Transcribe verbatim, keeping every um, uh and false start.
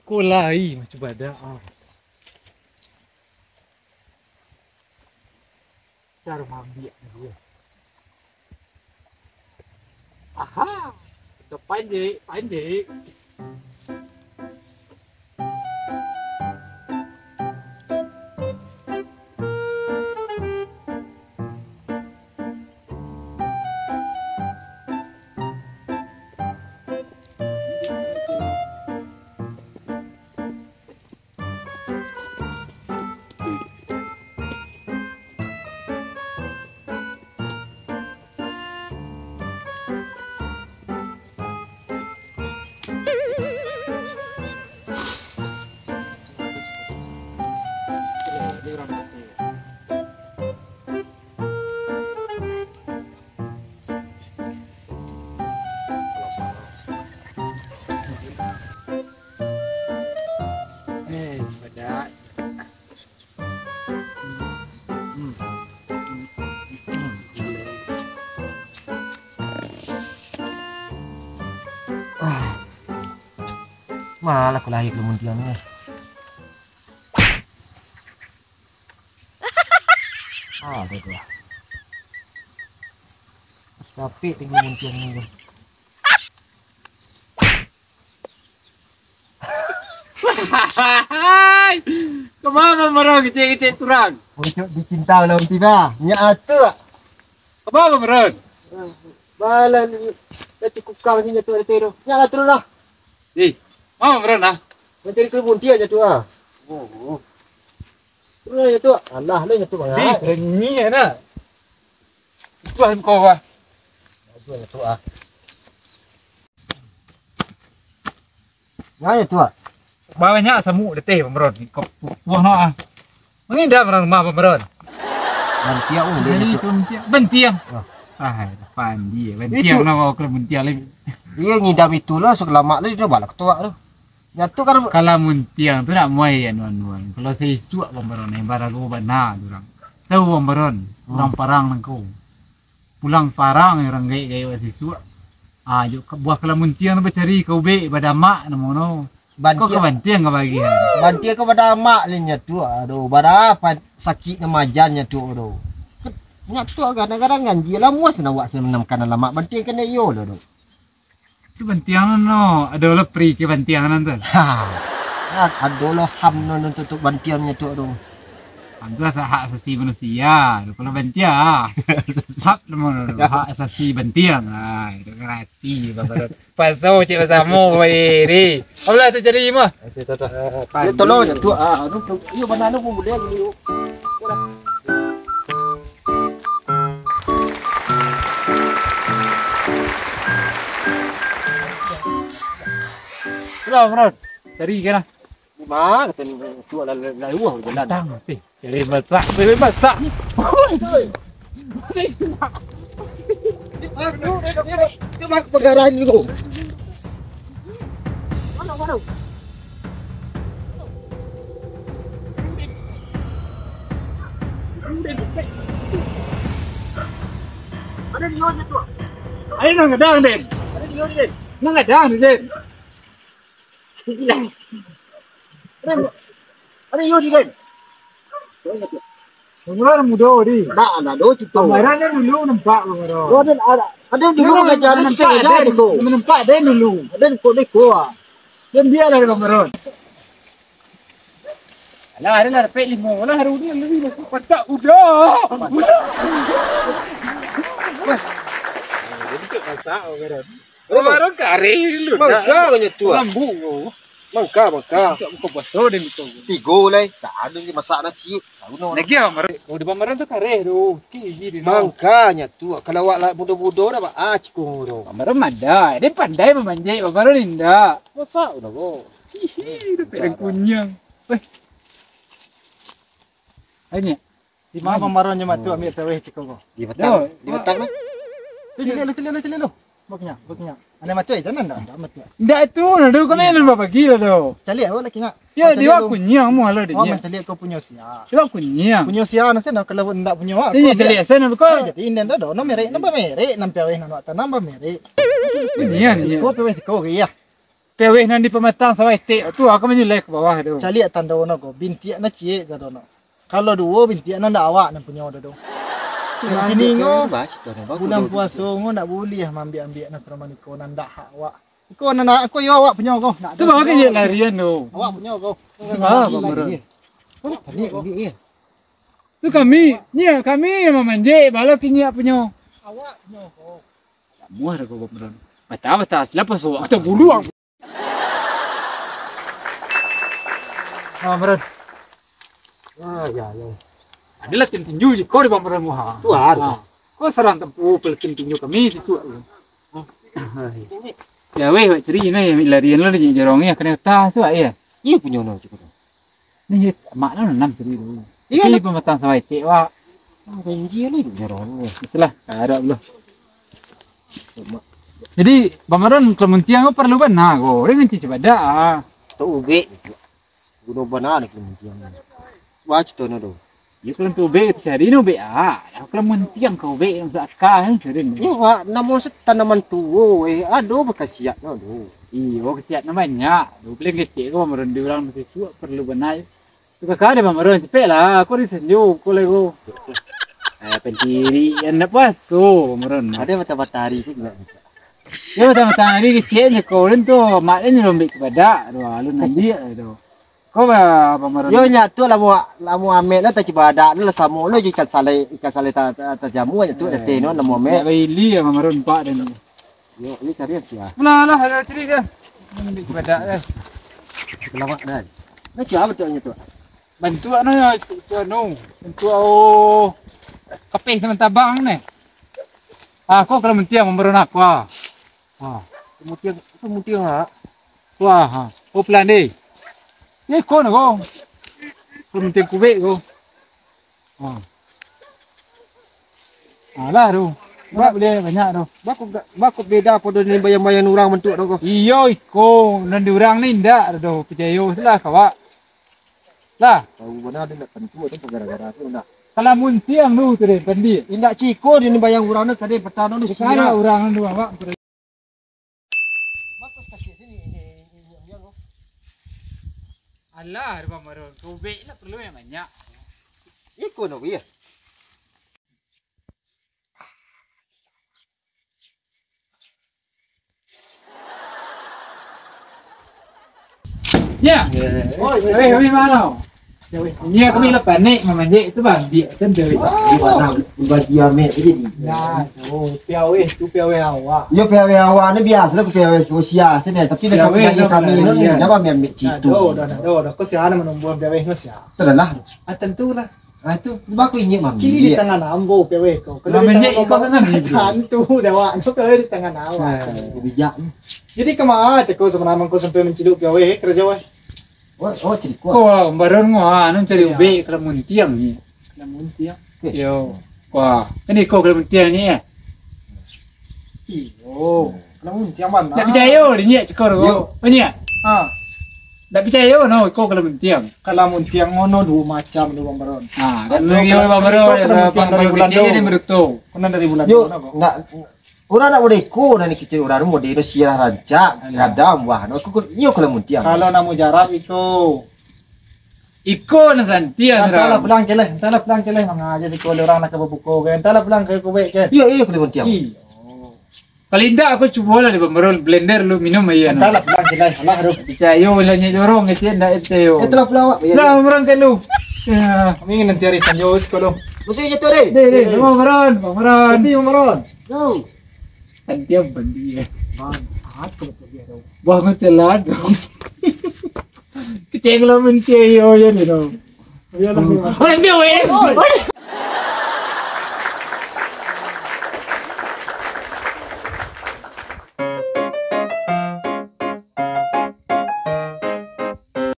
Iko lai macam badak ah. Cara mambiak dia. Aha, dah panjek, panjek. Eh, badak. Ah. Malah aku lahir di muntiang ni. Ah, ada tu lah. Capek tinggi muntiang ni. Kama Bang Maron kecek-kecek turang? Untuk dicinta lah tiba. Nya atur. Kama Bang Maron? Balan ni. Dah cukup kau ni nyatuk ada terus. Nya atur lah. Eh, kama Bang Maron ah? Nanti di kebun dia nyatuk ah. Oh. Turun lah nyatuk. Alah lah nyatuk bangat. Di, rengi ya nak. Tuhan kau ah. Nyatuk ah. Nah, ya, tuak. Banyak samuk deteh, Bang Maron. Kau buah no ah. Mangin dah barang rumah, Bang Maron. Bantiang, oh, dia jadi tu. Bantiang. Bantiang. Wah. Ah, pandi. Bantiang itu. Nama kau kena bantiang lagi. Dia ngidam itulah, sakalamak lah dia bala ketuak tu. Nyatuk kan. Kalau muntiang tu nak muai anu-anuan. Kalau saisuak, Bang Maron, yang barago bana tu urang. Tahu, Bang Maron, hmm, urang parang nangko. Pulang parang urang gaek-gaek bak sisuak. Ah, jo ka-, buah kalamuntiang tu bacari ka ubek, badamak namo no. Kau ka bantiang ka bagian. Bantiang ka badamak lin nyatuk, aduh, bara pa-, sakik nan majan nyatuk tu. Nyatuk kadang-kadang kan, dia lamuas nak awak senam makanan lamak, bantiang kena iyo lo tu. Tu bantiang no, ado lo pri ke bantiang nan tu. Ha. Kan ado lo ham no untuk bantiang nyatuk tu. Itu asa-, hak asasi manusia. Kalau bantiang, hak nama hak asasi bantiang. Ah, itu gratis, Bang Badut. Pasau cek basamo, weh, ni. Apalah tu cari mah. Okey, dah, dah. Eh, tolong je tu. Ah, anu, tu. Iyo, mana anu pun boleh, iyo. Itulah, Bang Badut. Cari kan lah. Di ma kato ni, tu lah, lah, lah, wah, jalan. Tang, tih. Jadi masak, jadi masak. Oi, oi. Dia, dia, dia, dia, dia mak pagarahan ni ko. Mana, mana? Ada di luar tu. Ayo, nang gadang, Den. Ada di luar, Den. Nang gadang, Den. Ada, ada yo di kan? Bang Ron mudo di. Ndak, ndak ado cuto. Kamaran ni dulu nampak Bang Ron. Oh, ada, ada, ada dulu. Dulu kerja ada nampak, kerja ada di ko. Nampak ada dulu. Ada di ko, di ko, ah. Diam biarlah Bang Ron. Alah, ada lah dapat limo lah hari ni, lebih aku patak udah. Udah. Jadi tak masak Bang Ron. Rumah orang kareh dulu. Mangka banyak tu, ah. Lambu. Mangka, mangka. Tak buka puasa dia ni tu. Tigo lai. Tak ada je masak nasi. Tahu no. Lagi ah, Bang Ron. Oh, di Bang Ron tu kareh tu. Sikit gigi dia. Mangkanya tu, kalau awak lah mudo-mudo dah, ah, cikung tu. Bang Ron ada. Dia pandai memanjai, Bang Ron indak. Masak udah ko. Cici, tu pek kunyang. Weh. Banyak. Di ma Bang Ron nyo matu ambiak taweh cikung ko? Di batang, di batang lah. Tu caliak lu, caliak lu, caliak lu. Baknyo, baknyo. Ane matu eh, jangan dah, dah matu. Ndak tu, nah, dulu kami nambah pagi lah tu. Caliak awak lagi ngak. Ya, dia kunyang mu lah dia. Oh, mancaliak kau punyo sia. Dia kunyang. Punyo sia nasi nak kalau ndak punyo awak. Iya, caliak sana bukan. Jadi indan dah, no merek, nambah merek, nampi aweh nak tanam nambah merek. Kunyang ni. Kau tu weh kau ya. Piaweh nan di pamatang sawah etek tu, aku manyulai ka bawah tu. Caliak tando no ko, bintiak no ciek tando no. Kalau duo bintiak no ndak awak nan punyo tu. Kini ngo, bulan puaso ngo ndak buliah maambiak-ambiak nan saroman iko nan ndak hak awak. Iko nan aku yo awak punyo ko. Ndak Tu ado bawah kan punyo. Larian tu. Awak punyo ko. Ah, Bang Meron. Awak punyo ko. Tu kami, nyo kami nan mamanjek, balo kini awak punyo. Awak punyo ko. Muah dah kau, Bang Meron. Bata-bata, silapo suak kata buluang. Ah, Meron. Ah, ya, ya. Adalah tim tinju je kau di Bang Meron muha. Tu ah. Ah. Kau sarang tempu pelekin tinju kami situ. Ya weh, wak cari ni, larian lo di jorong ni, kena utah tu, ya. Iya punyo no, cukup. Ni, mak lo nanam tadi tu. Iya, tapi lah. Pematang sawah etek, Wak. Ah, janji ni, jorong ni. Itulah, ada dulu. Jadi, Bang Maron, kalau muntiang ko paralu bana ko. Urang nganti cubadak ah. Tok ubek. Guno bana ni kalau muntiang. Wah, cito no tu. Yo, kalau tu ubek, cari no ubek ah. Kalau muntiang ko ubek, nak akal kan, sering. Yo, Wak, namo se-, tanaman tuo, eh, ado bakasiat no tu. Iyo, kasiat no banyak. Tu paling kecek ko, Bang Maron, di urang masih suak paralu bana. Tu kakak ado Bang Maron, capek lah, aku di sanjo, aku lai ko. Eh, pendirian nak puaso, Bang Maron. Ada mata matahari tu juga. Yo, mata matahari kecek je ko, ulun tu, mak dia nyuruh ambil cubadak, tu, alun ambil tu. Ko ba, Bang Maron. Yo, nyak tu lah, mu, lah mu amek lah, tak cubadak lah, samo lo je ikan salai, ikan salai ta-, ta-, tajamu nyak tu, eh, dateh no, lah mu amek. Nak baili ya, Bang Maron, pak dan. Yo, ini cari yang sia. Lah, lah, ada cari dia. Ambil cubadak dia. Selamat dah. Nah, sia bantuaknyo tu? Bantuak no, tu, tu anu, bantuak, oh, kapeh teman tabang ni. Ah, ko kalau muntiang, Bang Maron, ko ah. Ah. Muntiang, itu muntiang, ah. Ko ah, ah. Oh, pelan deh. Ni ko no, ko. Kalau muntiang kubek ko. Ah. Ah, lah tu. Ba-, buliah banyak tu. Bako ga-, bako beda pado ni bayang-bayang urang bantuak tu ko. Iyo, iko nan di urang ni indak tu, picayo lah ka awak. Lah. Tahu bana dia nak tentu tu gara-gara tu nak. Kalau muntiang tu tu deh, tadi. Indak ciko dia ni bayang urang tu, kadai petang tu. Sekarang urang tu awak. Bagus kasih sini, ini, ini, ini, ini, ini. Alah, Bang Maron, kubek nak perlu yang banyak. Iko no, iya. Ya. Oi, oi, oi, mano? Ini aku ni lah panik mamanjek tu, bang. Dia kan dari di mana? Bagi amek tu jadi. Nah, oh, piaweh tu piaweh awak. Yo, piaweh awak ni biasalah, aku piaweh usia sini, tapi dekat piaweh lagi kami ni, iya. Napa ambil citu? Dah, dah, dah, dah. Kau siapa nama nombor piaweh kau siapa? Itulah lah. Ah, tentulah. Ah, tu, baku injek mami. Kini di tangan ambo, piaweh ko. Kalau di tangan ambo, tantu dah awak. Kalau di tangan awak. Nah, bijak ni. Jadi, kama cako sabananyo ko sampai manciluk piaweh, eh, karajo, eh? Oh, oh, ciriko. Ko, Bang Maron, ah, anu cari ubek kalau muntiang ni. Kalau muntiang? Yo. Wah, kan iko kalau muntiang ni, ya? Iyo. Kalau muntiang mana? Ndak picayo, dinyiak cakor ko. Yo. Banyak? Ha. Ndak picayo, no, iko kalau muntiang. Kalau muntiang ngono duo macam tu, Bang Maron. Ha, kan ado iyo, kalau Bang Maron, iko kalau muntiang dari Bang Maron Belando. Kecil ni beruto. Kena dari Belando. Yo, ndak, urang ndak model iko, nan kecil urang model sirah rancak, gadang, wah, no, aku, iyo kalau muntiang. Kalau namo jarap iko. Iko nan santiang. Antahlah pulang keleh, antahlah pulang keleh, mangaja siko urang nak ka babuko kan. Antahlah pulang ka kubek kan. Iyo, iyo, kalau muntiang. Iyo. Kalau indak, aku cubolah di Bang Maron, blender lu minum aia. Antahlah pulang, silai salah tu. Picayo lah nyo jorong, kecil ndak picayo. Eh, itulah pulang awak. Lah, Bang Maron kan lu. Ya. Kami ingin nanti hari sanjo siko lu. Mesti je tu, deh. Deh, deh, Bang Maron, Bang Maron. Tapi Bang Maron. Yo. Kan dia bandi ya. Bang, aku betul dia tu. Wah, masalah tu. Kecil lah menti ayo je dia tu. Iyalah, memang. Oh, dia weh.